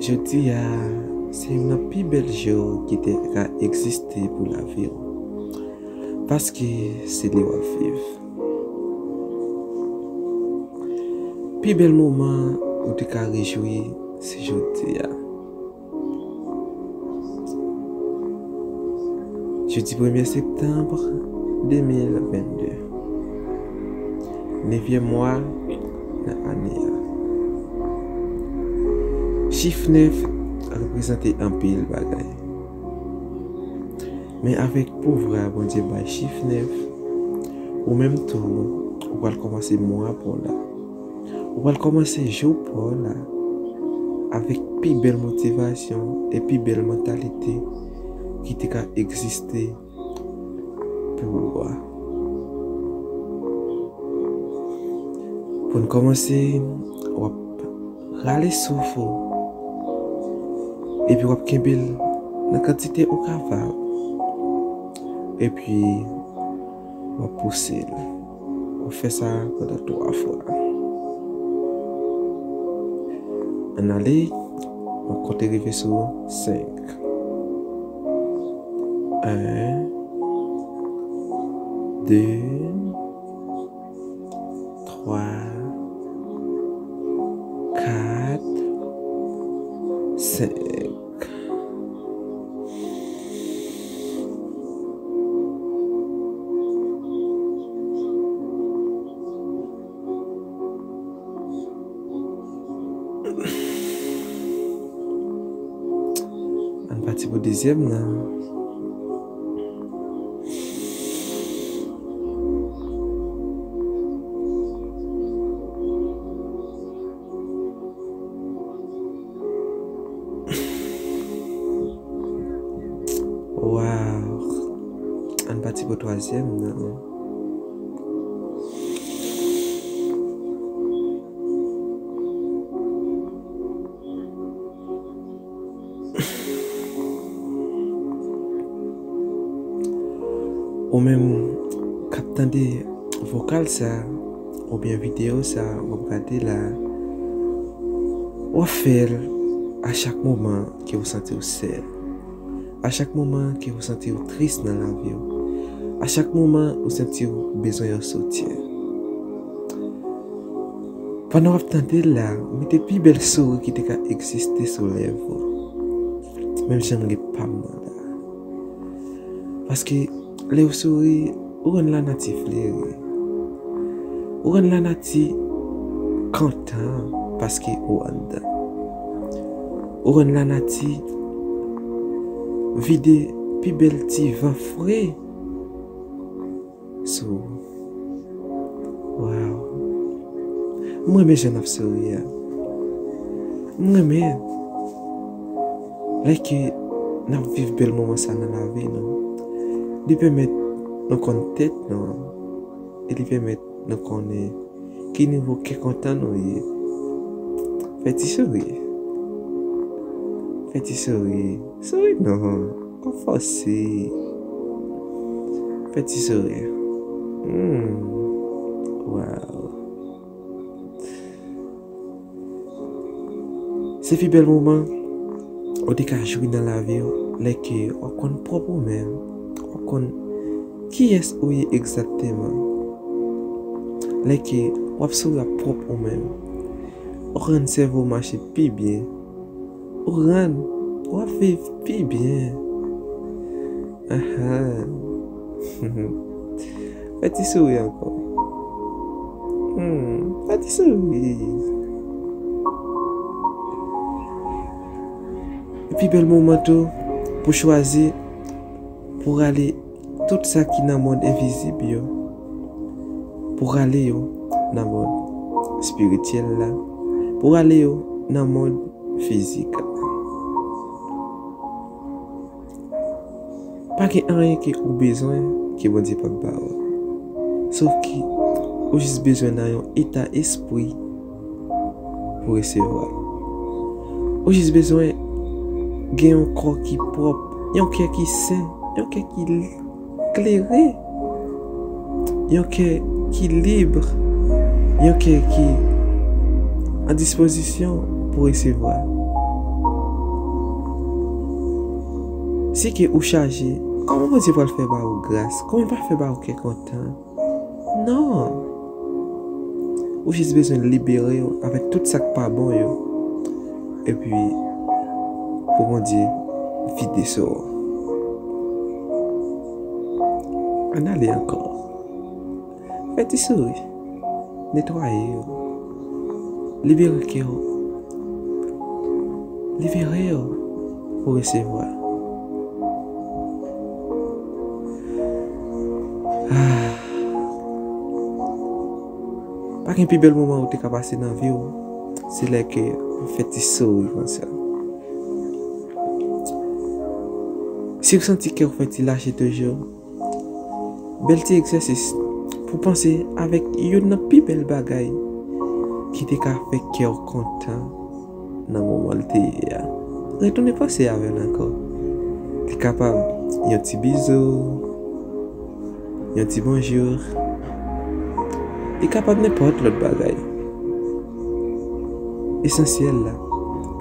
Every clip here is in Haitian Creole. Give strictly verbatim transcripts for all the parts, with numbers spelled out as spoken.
Jodi a, se youn nan pi bèl jou ki te ka egziste pou lavi w, paske se li w ap viv. Pi bèl moman ou te ka rejwi, se jodi a. Jodi premye septanm de mil vennde. Nevyèm mwa nan ane a. Chif nèf reprezante anpil bagay. Men avèk pouvwa Bondye bay chif nèf, ou menm tou, ou pral kòmanse mwa pa w la. Ou pral kòmanse jou pa w la avèk pi bèl motivasyon e pi bèl mantalite ki te ka egziste pou ou a. Pou n kòmanse, w ap rale souf ou, epi w ap kenbe l nan kantite ou kapab, epi w ap pouse l. W ap fè sa pandan twa fwa. Ann ale, w ap konte rive sou senk. En, de, twa, kat, senk. Ann pati pou dezyèm nan. Waw. Ann pati pou twazyèm nan. Ou menm k ap tande vokal sa, oubyen videyo sa w ap gade la, w ap fè l a chak moman ke w santi w sèl, a chak moman ke w santi w tris nan lavi w, a chak moman ou santi w bezwen yon soutyen. Pandan w ap tande l la, mete pi bèl souri ki te ka egziste sou lèv ou. Menm jan m gen pa m nan la. Paske lè w souri, ou rann lanati fleri. Ou rann lanati kontan paske ou anndan. Ou rann lanati vide pi bèl ti van fre sou ou. Waw. M renmen jan n ap souri a. M renmen lè ke n ap viv bèl moman sa nan lavi nou. Li pèmèt nou konn tèt nou. E li pèmèt nou konnen ki nivo kè kontan nou ye. Fè ti souri. Fè ti souri. Souri non. Pa fòse. Fè ti souri. Hmm. Waw. Se pi bèl moman ou te ka jwi nan lavi w, lè ke w ap konn pwòp ou menm, w ap konn kiyès ou ye egzakteman. Lè ke w ap souri ak pwòp ou menm, w ap rann sèvo w mache pi byen, w rann, w ap viv pi byen. Ahan. Fè ti souri ankò. Hmm, fè ti souri. Epi bèl moman tou pou chwazi pou rale tout sa ki nan mond envizib yo, pou rale yo nan mond espirityèl la, pou rale yo nan mond fizik la. Pa gen anyen ke ou bezwen ke Bondye p ap ba ou. Sof ki ou jis bezwen nan yon eta espri pou resevwa. Ou jis bezwen gen yon kò ki pwòp, yon kè ki sen, yon kè ki klere, yon kè ki lib, yon kè ki an dispozisyon pou resevwa. Si ke ou chaje, kòman Bondye pral fè ba ou gras? Kòman l pral fè ba ou kè kontan? Non. Ou jis bezwen libere w avèk tout sa k pa bon yo. Epi, pou Bondye vide sou ou. Ann ale ankò. Fè ti souri. Netwaye yo. Libere kè w. Libere yo pou resevwa. Ah. Pa gen pi bèl moman ou te ka pase nan vi w. Se lè ke ou fè ti souri konsa. Si w santi kè w fè ti lache toujou, bèl ti egzèsis pou panse avèk youn nan pi bèl bagay ki te ka fè kè w kontan nan moman l te ye a. Retounen panse avè l ankò. Li kapab yon ti bizou, yon ti bonjou. Li kapab nenpòt lòt bagay. Esansyèl la,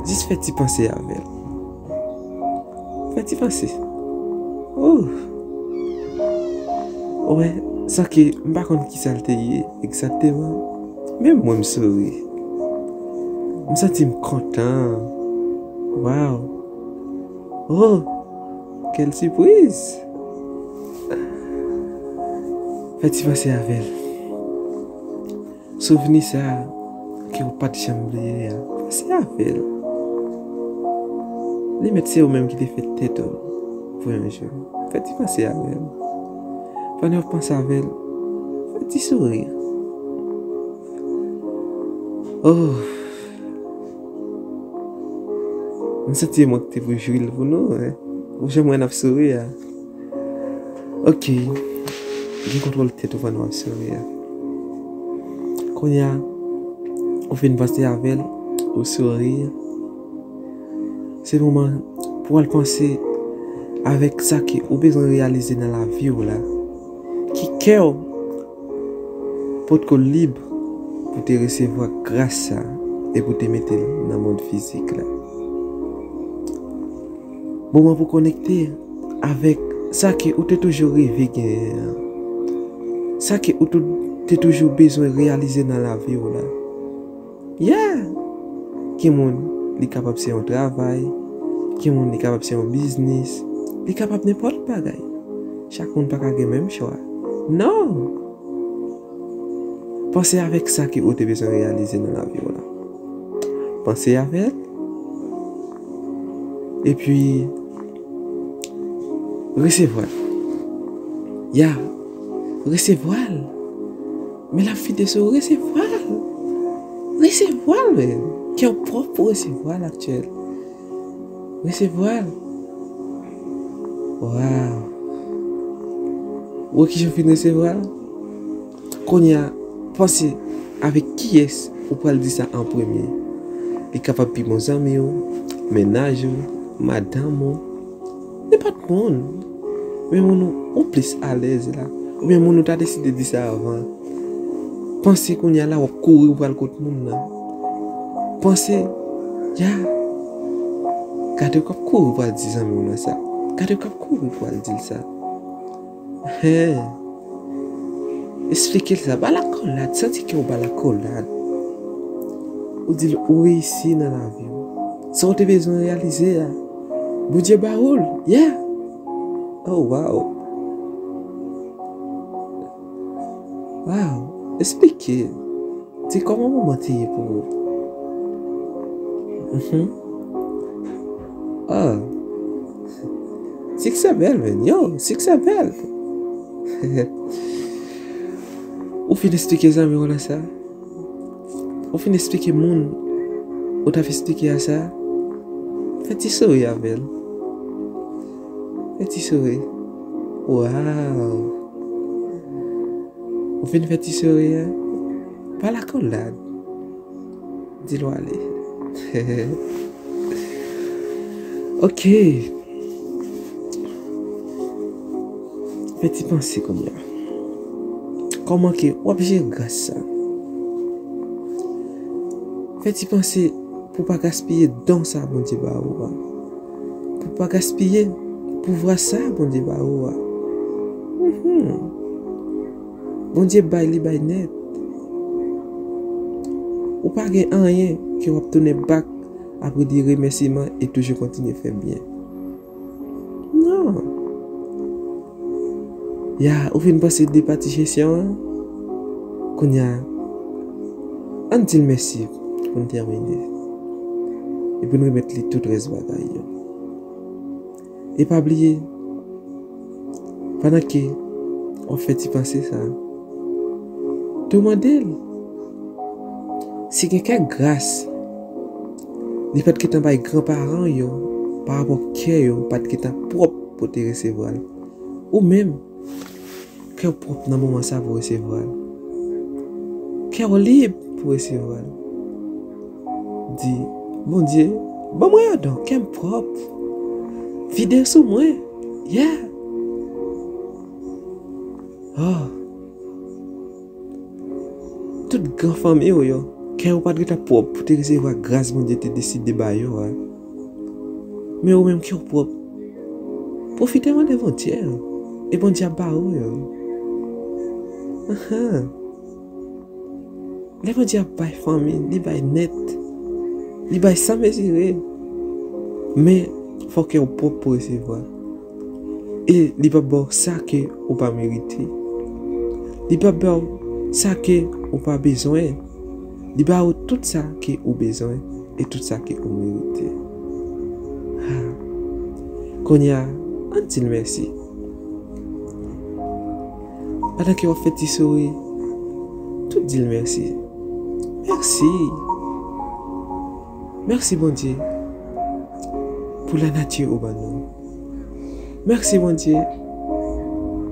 jis fè ti panse avè l. Fè ti panse. Oh. Ou wè, san ke m pa konn kisa l te ye egzakteman, men mwen m souri. M santi m kontan. Waw. Oh, kèl sipriz. Fè ti panse avè l. Souvni sa a ke w pa t janm bliye a, panse avè l. Li mèt se ou menm ki te fè tèt ou pou yon jou. Fè ti panse avè l. Pandan w ap panse avè l, fè ti souri. Oh. M santi se mwen ki te pou jwi l pou nou, wi. Ou jan mwen ap souri a. Ok. Gen kontwòl tèt ou pandan w ap souri a. Kounye a, ou fin panse avè l, ou souri. Se moman pou w al panse avèk sa ke ou bezwen reyalize nan lavi w la. Ki kè w potko lib pou te resevwa gras sa e pou te mete l nan mond fizik la. Moman pou konekte avèk sa ke ou te toujou reve genyen an. Sa ke ou tou-, te toujou bezwen reyalize nan lavi w la. Yeah! Gen moun, li kapab se yon travay. Gen moun, li kapab se yon biznis. Li kapab nenpòt bagay. Chak moun pa ka gen menm chwa. Non! Panse avèk sa ke ou te bezwen reyalize nan lavi w la. Panse avè l. Epi, resevwa l. Ya, resevwa l. Men l ap fite sou ou, resevwa l. Resevwa l, men. Kè w pwòp pou resevwa l aktyèl. Resevwa l. Waw. Ou wè kijan w fin resevwa l? Kounye a, panse avèk kiyès ou pral di sa an premye. Li kapab pi bon zanmi w, mennaj ou, madanm ou, nenpòt moun. Men moun ou, ou plis alèz la. Oubyen moun ou ta deside di sa avan. Panse kounye a la w ap kouri pral kot moun nan. Panse, ya. Gade w k ap kouri pral di zanmi w nan sa. Gade w k ap kouri pral di l sa. Hen. Esplike l sa. Ba l akolad. Santi kè w ba l akolad. Ou di l ou reyisi nan lavi w. Sa w te bezwen reyalize a, Bondye ba ou l. Yeah. Oh, wow. Wow. Esplike. Di kòman moman te ye pou ou. Mhm. Ah. Siksè bèl, men. Yo, siksè bèl. Ou fin esplike zanmi w la sa? Ou fin esplike moun ou t ap esplike a sa? Fè ti souri avè l. Fè ti souri. Waw. Ou fin fè ti souri a? Ba l akolad. Di l w ale. Ok. Fè ti panse kounye a. Kòman ke w ap jere gras sa? Fè ti panse pou w pa gaspiye don sa Bondye ba ou a. Pou w pa gaspiye, Pouvwa sa Bondye ba ou a. Mhm. Bondye bay, li bay nèt. Ou pa gen anyen ke w ap tounen back apre di remèsiman e toujou kontinye fè byen. Non. Ya, ou fin panse de pati jesyon an? Kounye a, ann di l mèsi pou n tèmine. Epi n remèt li tout rès bagay yo. E pa bliye, pandan ke w ap fè ti panse sa, tou mande l si gen kèk gras li pa t gentan bay granparan yo pa rapò kè yo pa t gentan pwòp pou te resevwa l. Ou menm, kè w pwòp nan moman sa pou resevwa l. Kè w lib pou resevwa l. Di, Bondye, ban mwen yon don, kè m pwòp. Vide sou mwen. Yeah. Oh. Tout gran fanmi w yo, kè yo pa t gentan pwòp pou te resevwa gras Bondye te deside ba yo a. Men ou menm kè w pwòp. Pwofite mande Bondye, e Bondye ap ba ou yo. Ahan. Lè Bondye ap bay fanmi, li bay nèt. Li bay san mezire. Men, fò kè w pwòp pou resevwa. E li p ap ba w sa ke ou pa merite. Li p ap ba w sa ke ou pa bezwen. Li ba ou tout sa ke ou bezwen e tout sa ke ou merite. Ha. Kounye a, ann di l mèsi. Pandan ke w ap fè ti souri, tou di l mèsi. Mèsi. Mèsi, Bondye, pou lanati ou ban nou. Mèsi, Bondye,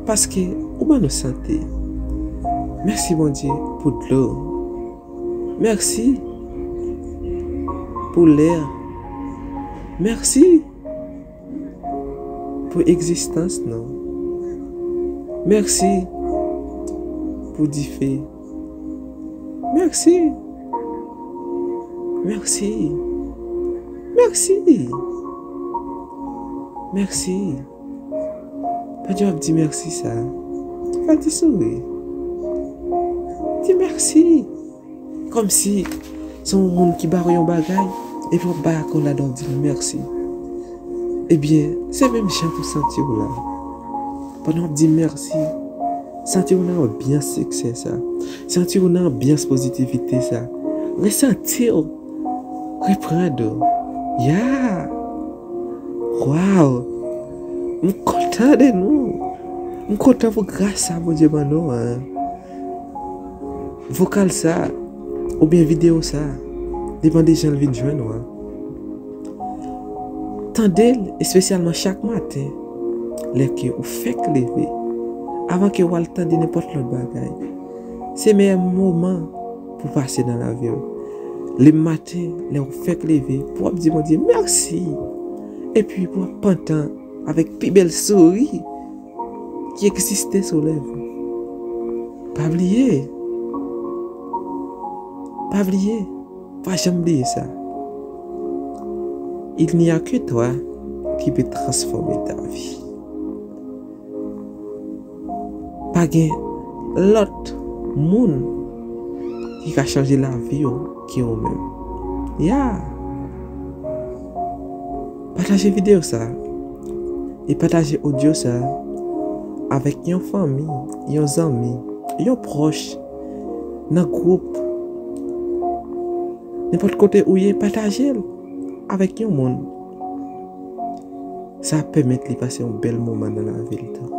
paske ou ban nou sante. Mèsi, Bondye, pou dlo. Mèsi pou lè. Mèsi pou egzistans nou. Mèsi pou dife. Mèsi. Mèsi. Mèsi. Mèsi. Pandan w ap di mèsi sa, fè ti souri. Di mèsi. Kòmsi se yon moun ki ba w yon bagay, epi w ap bay akolad, w ap di l mèsi. Ebyen, se menm jan pou santi w la. Pandan w ap di mèsi, santi w nan anbyans siksè sa. Santi w nan anbyans pozitivite sa. Resanti w. Reprann ou. Ya! Waw! M kontan de nou. M kontan pou gras sa Bondye ban nou an. Vokal sa, oubyen videyo sa, depann de jan l vin jwenn ou an. Tande l, espesyalman chak maten, lè ke ou fèk leve, avan ke w al tande nenpòt lòt bagay. Se meyè moman pou pase nan lavi w. Lè maten, lè ou fèk leve, pou w ap di Bondye mèsi. Epi pou w ap pantan avèk pi bèl souri ki egziste sou lèv ou. Pa bliye. Pa bliye. Pa janm bliye sa. Il n'y a que toi qui peut transformer ta vie. Pa gen lòt moun ki ka chanje lavi w ke ou menm. Ya! Pataje videyo sa e pataje odyo sa avèk yon fanmi, yon zanmi, yon pwòch, nan gwoup. Nenpòt kote ou ye, pataje l avèk yon moun. Sa ap pèmèt li pase yon bèl moman nan lavi l tou.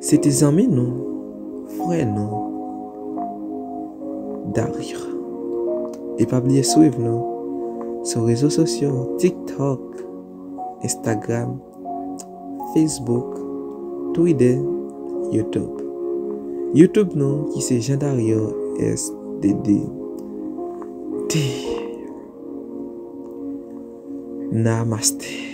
Se te zanmi nou, frè nou, Dario. E pa bliye swiv nou sou rezo sosyo, TikTok, Instagram, Facebook, Twitter, YouTube. YouTube nou ki se Jean Dario S D D. Namaste.